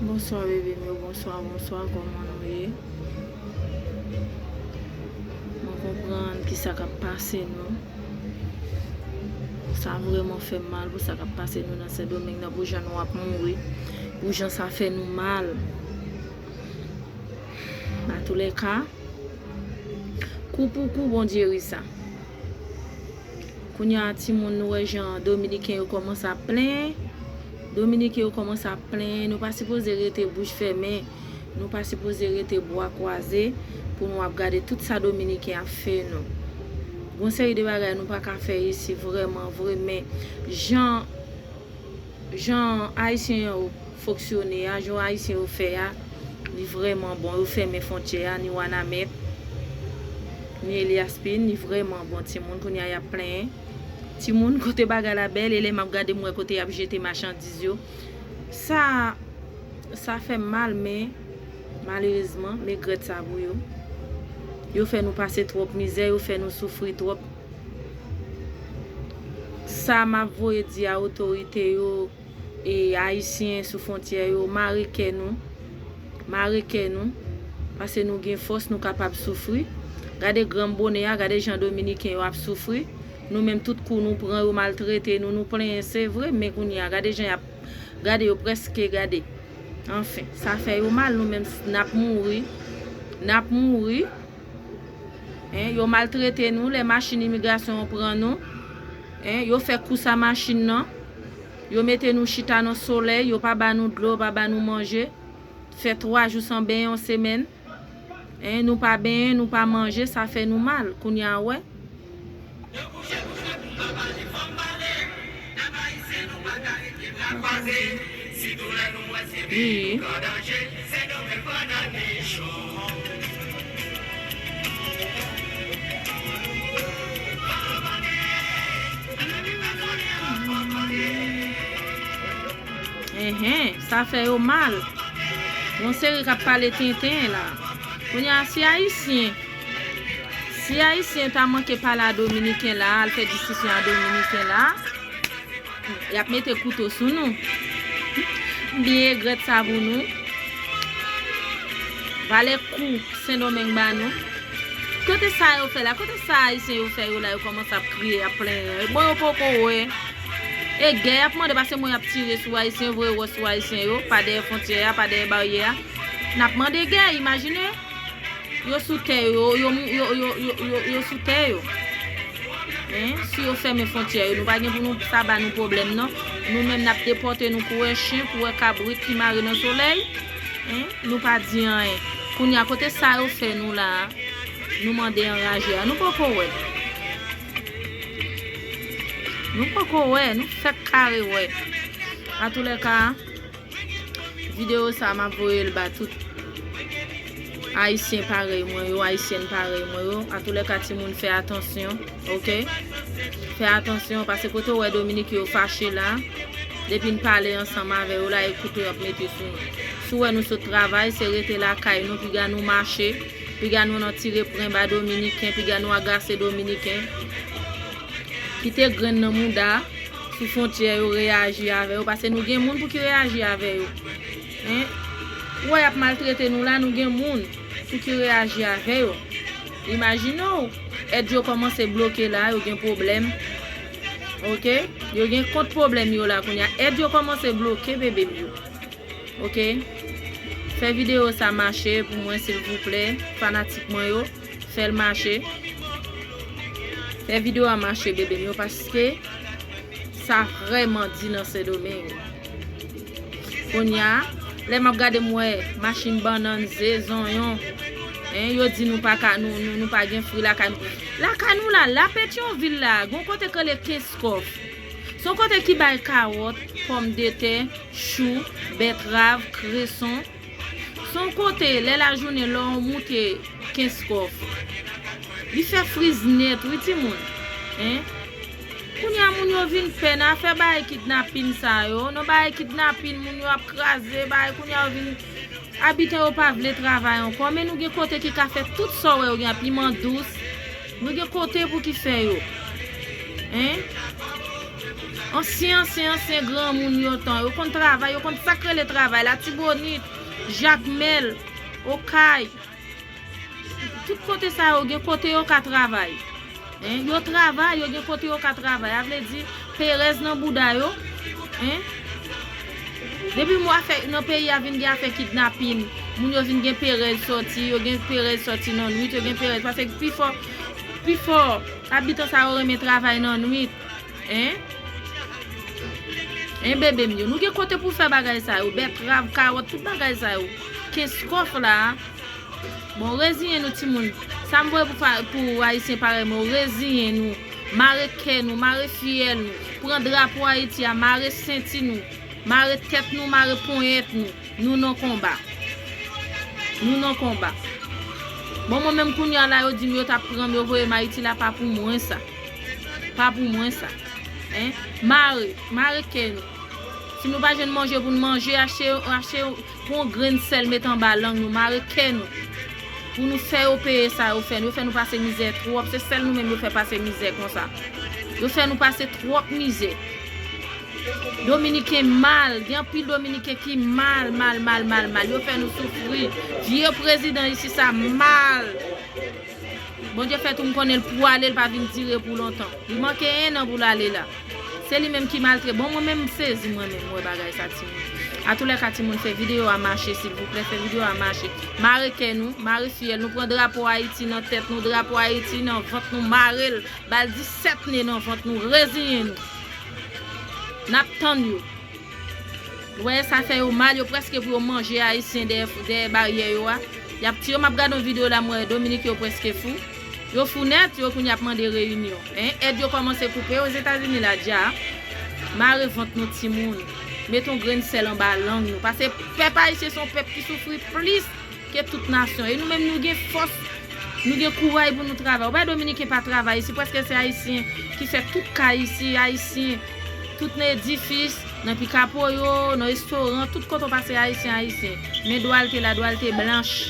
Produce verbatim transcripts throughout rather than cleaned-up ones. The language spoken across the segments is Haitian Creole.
Bonswa bebe m yo, bonswa, bonswa, kòman nou ye? Mwen konprann kisa k ap pase nou. Sa vrèman fè m mal pou sa k ap pase nou nan Sendomeng nan, pou jan nou ap mouri, pou jan sa fè nou mal. Atoulèka, kou pou kou, Bondye ri sa. Kounye a, timoun, nou wè jan Dominiken yo kòmanse ap plenyen. Dominiken yo kòmanse ap plenyen. Nou pa sipoze rete bouch fèmen. Nou pa sipoze rete bwa kwaze pou nou ap gade tout sa Dominiken ap fè nou. Gon seri de bagay nou pa ka fè isi, vrèman vre, men jan, jan Ayisyen yo fonksyone a, jan Ayisyen yo fè a, li vrèman bon. Yo fèmen fwontyè a, ni Wanament, ni Elias Pin, li vrèman bon, timoun. Kounye a, y ap plenyen. Timoun, kote bagay la bèl, e lè m ap gade, m wè kote y ap jete machandiz yo. Sa, sa fè m mal, men malerezman, m egrèt sa pou yo. Yo fè nou pase twòp mizè, yo fè nou soufri twòp. Sa m ap voye di a otorite yo, e Ayisyen sou fwontyè yo, mare kè nou. Mare kè nou. Paske nou gen fòs, nou kapab soufri. Gade granm bonè a, gade jan Dominiken yo ap soufri. Nou menm, tout kou nou pran, yo maltrete nou, nou plenyen, se vre, men kounye a, gade jan y ap, gade yo prèske, gade. Anfen, sa fè yo mal, nou menm, n ap mouri. N ap mouri. Hein, yo maltrete nou, lè machin imigrasyon an pran nou. Hein, yo fè kous a machin nan. Yo mete nou chita nan solèy, yo pa ba nou dlo, yo pa ba nou manje. Fè twa jou san benyen yon semèn. Hein, nou pa benyen, nou pa manje, sa fè nou mal. Kounye a, wè. Wi. Enhen, sa fè yo mal. Yon seri k ap pale tenten la. Kounye a, si Ayisyen, si Ayisyen ta manke pale a Dominiken la, al fè diskisyon a Dominiken la, y ap mete kouto sou nou. M byen egrèt sa pou nou. Valè kou Sendomeng ba nou. Kote sa yo fè la? Kote sa Ayisyen yo fè yo la? Yo kòmanse ap kriye, ap plenyen. Bon, yo poko wè. E gè y ap mande, paske mwen y ap tire sou Ayisyen, voye wòch sou Ayisyen yo, pa dèyè fwontyè a, pa dèyè baryè a. N ap mande gè, imajine. Yo sou tè yo, yo, yo, yo, yo, yo, yo sou tè yo. Hein? Si yo fèmen fwontyè yo, nou pa gen pou nou, sa ba nou pwoblèm, non. Nou menm, n ap depòte nou kourè chen, kourè kabrit ki mare nan solèy. Hein? Nou pa di anyen. Kounye a, kote sa yo fè nou la a, nou mande anraje a. Nou poko wè. Nou poko wè, nou fèk kare wè. Atoulèka, videyo sa a, m ap voye l ba tout Ayisyen parèy mwen yo, Ayisyèn parèy mwen yo. Atoulèka, timoun, fè atansyon, oke? Fè atansyon, paske kote w wè Dominiken yo fache la, depi n pale ansanm avè yo la, e kouto y ap mete sou nou. Si w wè nou sot travay, se rete lakay nou, piga nou mache, piga nou nan tire pren ba Dominiken, piga nou agase Dominiken. Kite grenn nan mouda sou fwontyè yo reyaji avè yo, paske nou gen moun pou ki reyaji avè yo. Hein? Ou wè y ap maltrete nou la, nou gen moun pou ki reyaji avè yo. Imajine w, èd yo kòmanse bloke la, yo gen pwoblèm. Oke? Yo gen kont pwoblèm yo la kounye a. Èd yo kòmanse bloke, bebe m yo. Oke? Fè videyo sa mache pou mwen, silvouplè, fanatik mwen yo. Fè l mache. Fè videyo a mache, bebe m yo, paske sa vrèman di nan Sendomeng. Kounye a, lè m ap gade, m wè machin bannann, ze, zonyon. Hein, yo di nou pa ka, nou, nou, nou pa gen fwi lakay nou. Lakay nou la, la Petyonvil la, gon kote k rele Kenskòf. Se yon kote ki bay kawòt, pòmdetè, chou, bètrav, kreson. Se yon kote, lè lajounen, lè w moute Kenskòf, li fè friz nèt, wi, timoun. Hein? Kounye a, moun yo vin pè nan afè bagay kidnapin sa yo. Nan bagay kidnapin, moun yo ap kraze, bagay, kounye a, yo vin, abitan yo pa vle travay ankò, men nou gen kote ki ka fè tout sa w wè yo gen, a piman dous. Nou gen kote pou ki fè yo. Hein? Ansyen, ansyen, ansyen granmoun yo tan. Yo konn travay, yo konn sa k rele travay. Latibonit, Jakmèl, Okay. Tout kote sa yo gen kote yo ka travay. Hein? Yo travay, yo gen kote yo ka travay. A vle di, perèz nan bouda yo. Hein? Depi mwa fè nan peyi a vin gen afè kidnapin, moun yo vin gen perèz sòti, yo gen perèz sòti nan nwit, yo gen perèz. Paske pifò, pifò abitan sa yo renmen travay nan nwit. Hein? Hein, bebe m yo. Nou gen kote pou fè bagay sa yo. Bètrav, kawòt, tout bagay sa yo. Kenskòf la. Bon, reziyen nou, timoun. Sa m voye pou, fa- pou Ayisyen parèy mwen, reziyen nou. Mare kè nou, mare fiyèl nou. Pran drapo Ayiti a, mare senti nou. Mare tèt nou, mare ponyèt nou. Nou nan konba. Nou nan konba. Bon, mwen menm kounye a la, yo di m yo t ap pran m, yo voye m Ayiti la, pa pou mwen sa. Pa pou mwen sa. Hein? Mare, mare kè nou. Si nou pa jwenn manje pou n manje, achte, achte yon grenn sèl met anba lang nou, mare kè nou. Pou nou fè yo peye sa yo fè nou. Yo fè nou pase mizè twòp. Se sèl nou menm yo fè pase mizè konsa. Yo fè nou pase twòp mizè. Dominiken mal, gen anpil Dominiken ki mal, mal, mal, mal, mal. Yo fè nou soufri. Vye prezidan isi sa mal. Bondye fè tou m konnen l pou ale, l pa vin dire pou lontan. Li manke en an pou l ale la. Se li menm ki maltre. Bon, mwen menm m sezi mwen menm, m wè bagay sa timoun. Atoulèka timoun, fè videyo a mache, silvouplè, fè videyo a mache. Mare kè nou, mare fiyèl nou, pran drapo Ayiti nan tèt nou, drapo Ayiti nan vant nou, mare l, ba l disèt ne nan vant nou, reziyen nou. N ap tann yo. Ou wè sa fè yo mal, yo prèske pou yo manje Ayisyen dèyè, dèyè baryè yo a. Y ap tiye yo, m ap gade yon videyo la, m wè Dominik yo prèske fou. Yo fou nèt, yo kounye ap mande reyinyon. Hein? Èd yo kòmanse koupe, Ozetazini la dja. Mare vant nou timoun. Met yon grenn sèl anba lang nou. Paske pèp ayisyen se yon pèp ki soufri plis ke tout nasyon. E nou menm nou gen fòs, nou gen kouray pou nou travay. Ou pa Dominiken pa travay isi, prèske se Ayisyen ki fè tout kay isi, Ayisyen, tout nan edifis, nan pikapo yo, nan restoran, tout kote w pase Ayisyen, Ayisyen. Men Dwalte la, Dwalte blanch.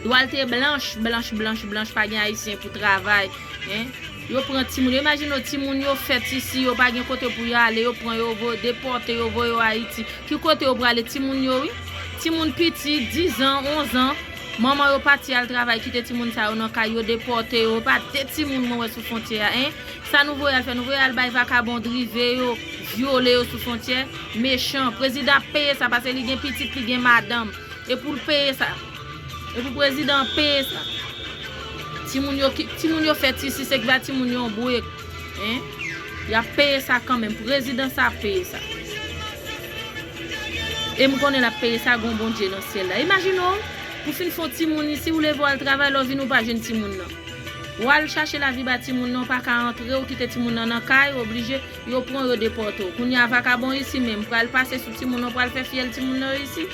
Dwalte blanch, blanch, blanch, blanch, pa gen Ayisyen pou travay. Hein? Yo pran timoun yo. Imajine w, timoun yo fèt isi, yo pa gen kote pou yo ale, yo pran yo, vo- depòte yo, voye yo Ayiti. Ki kote yo prale? Timoun yo, wi. Timoun piti, diz an, onz an. Manman yo pati al travay, kite timoun sa yo nan kay yo, depòte yo. Pa de timoun mwen wè sou fwontyè a, en. Sa nou voye al fè? Nou voye al bay vakabon drive yo, vyole yo sou fwontyè. Mechan. Prezidan ap peye sa, paske li gen pitit, li gen madanm. E pou l peye sa. E pou prezidan an peye sa. Timoun yo, ki- timoun yo fèt isi, se ki ba timoun yo yon bwek. Hein? Y ap peye sa kanmenm. Prezidan sa ap peye sa. E m konnen l ap peye sa, gon Bondye nan syèl la. Imajine w, ou fin fè yon timoun isi, ou leve w al travay, lè w vini, ou pa jwenn timoun nan. W al chache lavi ba timoun nan, ou pa ka antre, ou kite timoun nan nan kay, oblije, yo pran, yo depòte w. Kounye a, vakabon isi menm, pral pase sou timoun nan, pral fè fyèl timoun nan isi.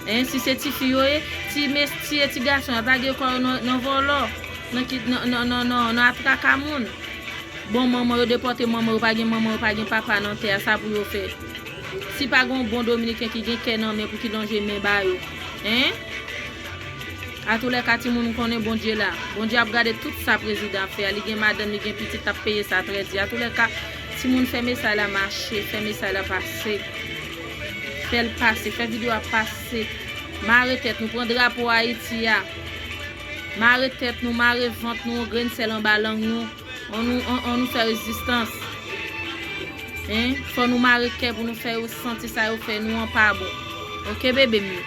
En, si se tifi yo ye, ti mes- ti, ti gason, yo lage kò yo nan, nan vòlò, nan ki- nan, nan, nan, nan, nan atraka moun. Bon, manman yo depòte manman yo, pa gen manman yo, pa gen papa nan tè a, sa pou yo fè. Si pa gen yon bon Dominiken ki gen kè nan men pou ki lonje men ba yo. En? Atoulèka, timoun, m konnen Bondye la. Bondye ap gade tout sa prezidan ap fè a. Li gen madanm, li gen pitit, l ap peye sa trè di. Atoulèka, timoun, fè mesaj la mache, fè mesaj la pase. Fè l pase, fè videyo a pase. Mare tèt nou, pran drapo Ayiti a. Mare tèt nou, mare vant nou, yon grenn sèl anba lang nou. An nou, an, an nou fè rezistans. En, fò nou mare kè pou nou fè yo santi sa yo fè nou an pa bon. Oke, bebe m yo.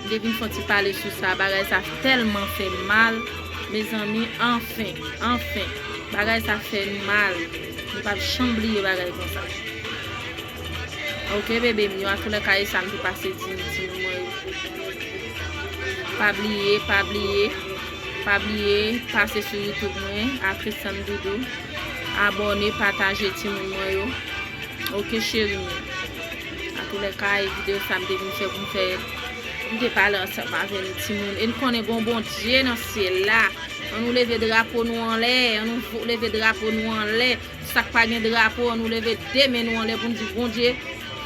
M te vin fè yon ti pale sou sa, bagay sa tèlman fè m mal, mezanmi, anfen, anfen, bagay sa fè nou mal. Nou p ap janm bliye bagay konsa. Oke, bebe m yo, atoulèka, e sa m te pase di timoun mwen yo. Pa bliye, pa bliye, pa bliye, pase sou YouTube mwen, Aktris Sanddoudou. Abòne, pataje timoun mwen yo. Oke, cheri m yo. Atoulèka, e videyo sa m te vin fè pou m fè, pou m te pale ansanm avè nou timoun. E n konnen gon Bondye nan syèl la. An nou leve drapo nou anlè, an nou vo- leve drapo nou anlè. Sa k pa gen drapo, an nou leve de men nou anlè pou n di, Bondye,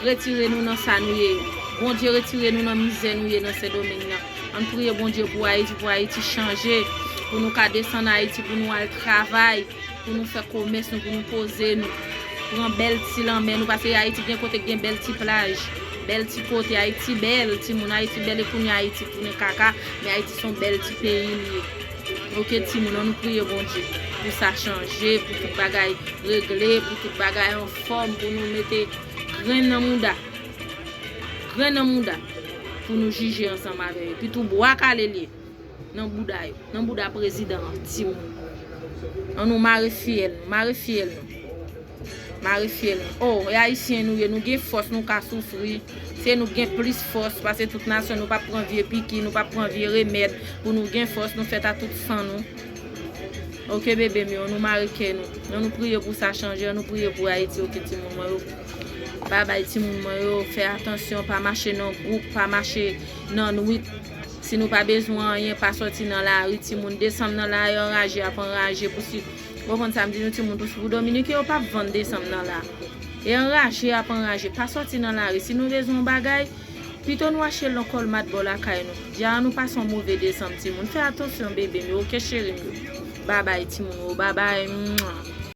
retire nou nan sa nou ye yo. Bondye, retire nou nan mizè nou ye nan Sendomeng nan. An n priye Bondye pou Ayiti, pou Ayiti chanje, pou nou ka desann Ayiti, pou nou al travay. pou nou fè komès nou, pou nou poze nou, pran bèl ti lanmè nou, paske Ayiti gen kote gen bèl ti plaj, bèl ti kote. Ayiti bèl, timoun, Ayiti bèl, e kounye a Ayiti tounen kaka, men Ayiti se yon bèl ti peyi li ye. Oke, timoun, ann nou priye Bondye pou sa chanje, pou tout bagay regle, pou tout bagay anfòm, pou nou mete grenn nan mouda. Grenn nan mouda. Pou nou jije ansanm avè yo. Epi tou bwa kale li ye. Nan bouda yo. Nan bouda prezidan an, timoun. Ann nou mare fyèl nou. Mare fyèl nou. Mare fyèl nou. Oh, e ayisyen nou ye. Nou gen fòs, nou ka soufri. Se nou gen plis fòs. Pase tout nasyon, nou p ap pran vye piki, nou p ap pran vye remèd. Pou nou gen fòs, nou fèt a tout san nou. Oke, bebe m yo, ann nou mare kè nou. Ann nou priye pou sa chanje, ann nou priye pou Ayiti, oke, timoun mwen yo. Babay, timoun mwen yo, fè atansyon, pa mache nan gwoup, pa mache nan nwit. Si nou pa bezwen anyen, pa sòti nan lari, timoun. Desanm nan lari, anraje ap anraje pou si. Ou konprann sa m di nou, timoun, pou si pou Dominiken, yo p ap vann desanm nan la. E anraje ap anraje, pa sòti nan lari. Si nou bezwen yon bagay, pito nou achte l nan Colmart bò lakay nou. Dja nou pase yon move desanm, timoun. Fè atansyon, bebe m yo, oke, cheri m yo. Babay, timoun yo, babay. Mwa.